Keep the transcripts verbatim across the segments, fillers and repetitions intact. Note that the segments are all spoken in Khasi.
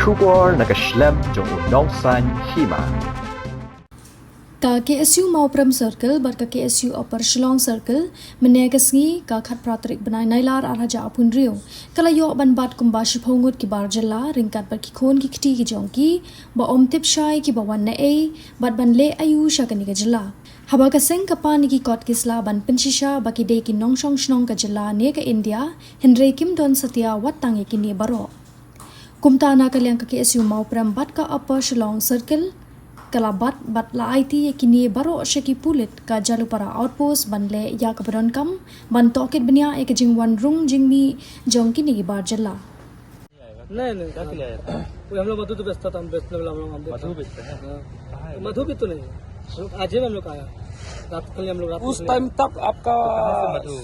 Khubor na ka shlem jong u nongsaiñ hima. Ka K S U Mawprem Circle bad ka K S U Upper Shillong Circle mynne ka sngi ka khatphra tarik bnai Nailar arhajar arphew hynriew ka la ïoh ban bat kumba shiphew ngut ki bar jylla ryngkat bad ki khun ki kti ki jong ki ba ym tip shai kiba wan na ei bad ban leh aïu sha kane ka jylla. Haba ka seng ka pan ïa ki kot ki sla ban pynshisha ba ki dei ki nongshong shnong ka jylla ne ka India, hynrei kim don satia wat tang ïa kine baroh. Kumta na ka liang ka K S U Mawprem bad ka Upper Shillong Circle ka la bat bad la aiti ïa kine baroh sha ki pulit ka Jalupara Outpost ban leh ïa kaba donkam ban tohkit bniah ïa ka jingwan rung jingmih jong kine ki bar jylla. नहीं, नहीं, क्या के लिए आया था? वो हम लोग मधु तो बेचता था, हम बेचने वाला हम लोग, हम मधु बेचते हैं? हाँ। कहाँ है तो मधु भी तो नहीं है। हम लोग आज ही में हम लोग आया। रात, कल हम लोग रात में उस चले टाइम गए। तक आपका तो कहाँ से मधु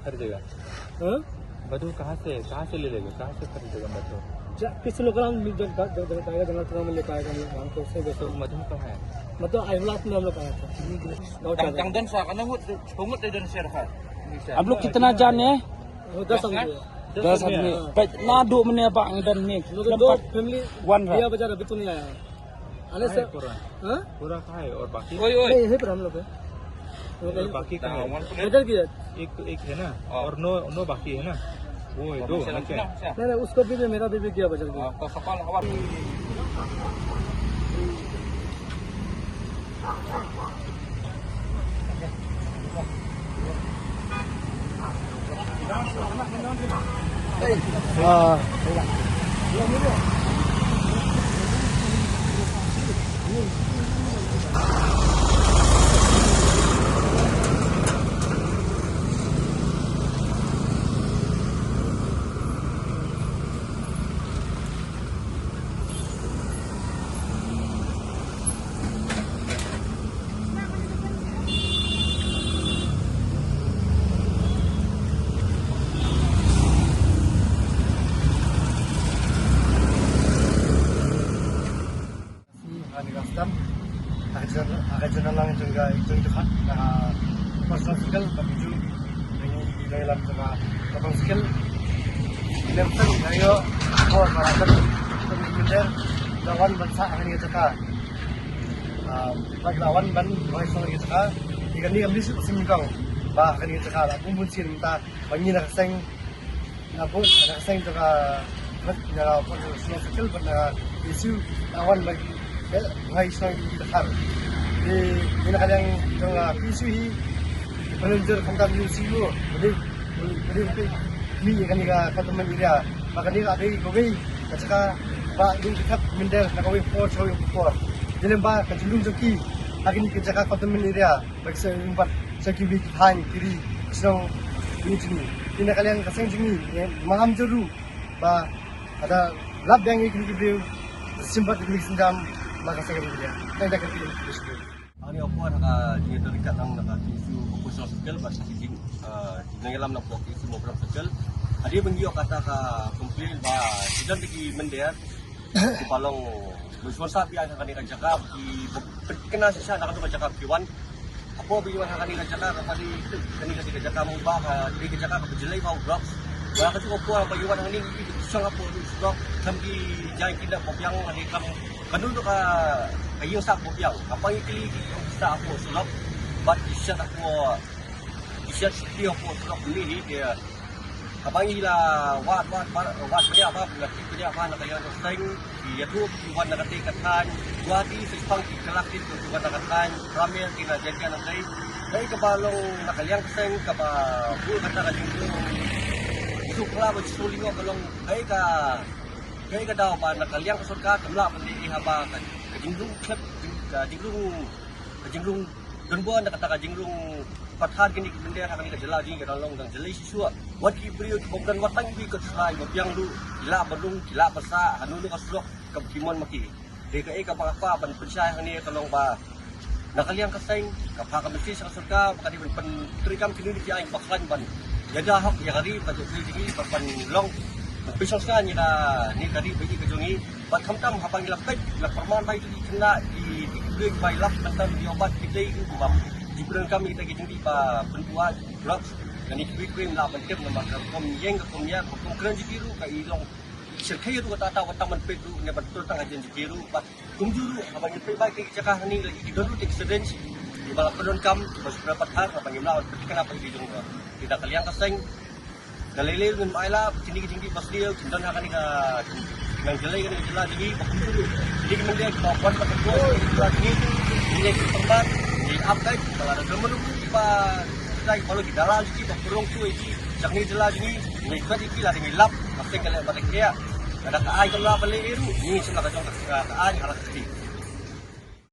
खरीदेगा? हाँ? मधु कहाँ से, कहाँ से ले लेगा? कहाँ से खरीदेगा मधु? जा, किसी लोकल हम जब, जब, जब आएगा, जंगल थोड़ा में लेकर आएगा, हम लोग, हम तो उससे बेचते तो हैं। मधु कहाँ है? मतलब, आइवलात में हम लोग आया था। गाँव चला गया। Dang, dang, dang, sa, kana ngut, ngut, dang, dang, sa, रखा है। आप लोग कितना जन है? वो दस आदमी है। दस आदमी। हाँ। Peit na duh mynne ba ngi don ni. हम लोग दो फैमिली wan ra. दिया बाजार अभी तो नहीं आया है। आने से पूरा। हाँ? पूरा कहाँ है और बाकी? नहीं, यहीं पर हम लोग है। हम लोग और यहीं पर। बाकी कहाँ है? बाजार भी है। एक, एक है ना? और नौ, नौ बाकी है ना? वो है दो, है ना क्या? नहीं, नहीं, उसको भी, भी मेरा भी, भी गया बाजार भी। Ani ka stam, ha ka jylla, ha ka jylla lang jong ka, jong ka, ha, personal skill, ba ka jong, ngi, ngi, ngi lam jong ka, personal skill. Lem seng, ayo, ko, para kan, kan minder, lawan ban sa, ha kane ka jaka. Ah, ba lawan ban, bai sa, ha kane ka jaka. Ïa kane ka misi, sim kong, ba, ha kane ka jaka, la, bun bun sien, ta, ba ngi na ka seng, Na bun, na ka seng jong ka, na ka bun jong ka seng skill, bad na ka issue, na wan ba ki, eh, ngai shnong ki dkhar. Te, ïa na ka liang jong ka issue hi, ki volunteer khamtam ïa u C E O, bad, bad, bad, mi ïa kane ka cantonment area. Ba kane ka dei kawei ka jaka, ba dei ka kat mynder na kawei por sha kawei por. Te lem ba ka jinglong jong ki, ha kane ka jaka cantonment area. Bad sa ïa bad sa kiwei ki thaiñ ki ri ki shnong ki jong ngi. Te na ka liang ka seng jong ngi, eh, maham jong ruh ba hada lap biang ïa kine ki briew, shim bad ïa kine ki sienjam ba ka seng jong ngi. Tang da ka ri ki briew. Ani opor ha ka jingïatreilang na ka issue opposition circle bad ka jing, eh, jingïalam na pok issue Mawprem circle. Hadien ba ngi ïoh kata ka complain ba ki don ki mynder ki ba long, ba sponsor biang ha kane ka jaka, ki ba pynkylla shisha na kane ka jaka ki wan. Hapoh ba ki wan ha kane ka jaka, ka pali kane ka jaka mo ba ka, kane ka jaka ka ba jlei ba u drugs. Ba ka jaka hapoh ba ki wan ha kane ki shong hapoh u stock, kam ki jai ki da ba biang ha kane kam, kano ka, ka ïing sah ba biang. Ka pali ki, ki ïing sah hapoh stock. Bad ki sha hapoh, ki sha shuti hapoh stock ni ni dia. Haba ngi la wad, wad, wad, wad pynïaid ba, ngi la tip pynïaid ba na ka liang ka seng, ki ïathuh ki wan na katei ka thaiñ, Guwahati, Shillong, ki kylla ki wan na ka thaiñ, Ramer, ki na Jaintia na katei. Kaei kaba long na ka liang ka seng, kaba bun kata ka jingrung. Suk kala ba suk lyngngoh ka long, kaei ka, kaei ka daw ba na ka liang ka sorkar, kam lah ban leh haba ka, ka jingrung khlem, jing-, ka jingrung, ka jingrung Don bun da kata ka jingrung pathar kine ki mynder ha kane ka jylla jong ngi ka dang long dang jlei shisha. Wat ki briew ki bym don wat tang ki kot shnong ba biang ruh, ki lah ban rung, ki lah ban sah, hano hano ka surok kaba ki mon ma ki. Dei kaei kaba nga kwah ban pynshai hangne ka long ba na ka liang ka seng, ka phah ka message sha ka sorkar ba ka dei ban pyntreikam kine ki aiñ ba khlaiñ ban ïada hok ïa ka ri ka jong ngi, ban, ban long ban pynshong shngain ïa kane ka ri ba ïeit ka jong ngi. Bad khamtam haba ngi la peit, ngi la pyrman ba ïa ki khynnah, ki, ki briew ba ïalap mynta ïa u bat ki dei u bam. Ki pyndonkam ïa kita ki jingdih ba pynbuaid drugs. Ngan ïa ki briew ki briew la ban tip namar ka rukom ïeng, ka rukom ïa, ka rukom kren jong ki ruh ka i long. Shyrkhei ruh kata, kata ban peit ruh ne ban tur tang ha jingkyrkhu ruh ba kumjuh ruh haba ngi peit ba ki jaka hangne la ki don ruh ki accident kiba la pyndonkam kiba shu pynpathar, haba ngim lah ban peit kane ba ki jong ruh. Ki da ka liang ka seng da lei lei ngin ai la kine ki jingdih ba sdiew kin don ha kane ka nang jyllei kane ka jylla jong ngi ba kumjuh ruh. Kine ki mynder kiba wan ba ka jylla jong ngi, ngi ki pynban ngi ap kai ba la da don ruh kiba dai ba ki dalal jong ngi ba pynrung tu ki jong ngi jylla jong ngi. Ngi kwet ïa ki lada ngi lap ba seng ka leh ba da ka ïa lada ka ai kam lah ban leh ruh ngi shem la ka jong ka ai ha la ka kti.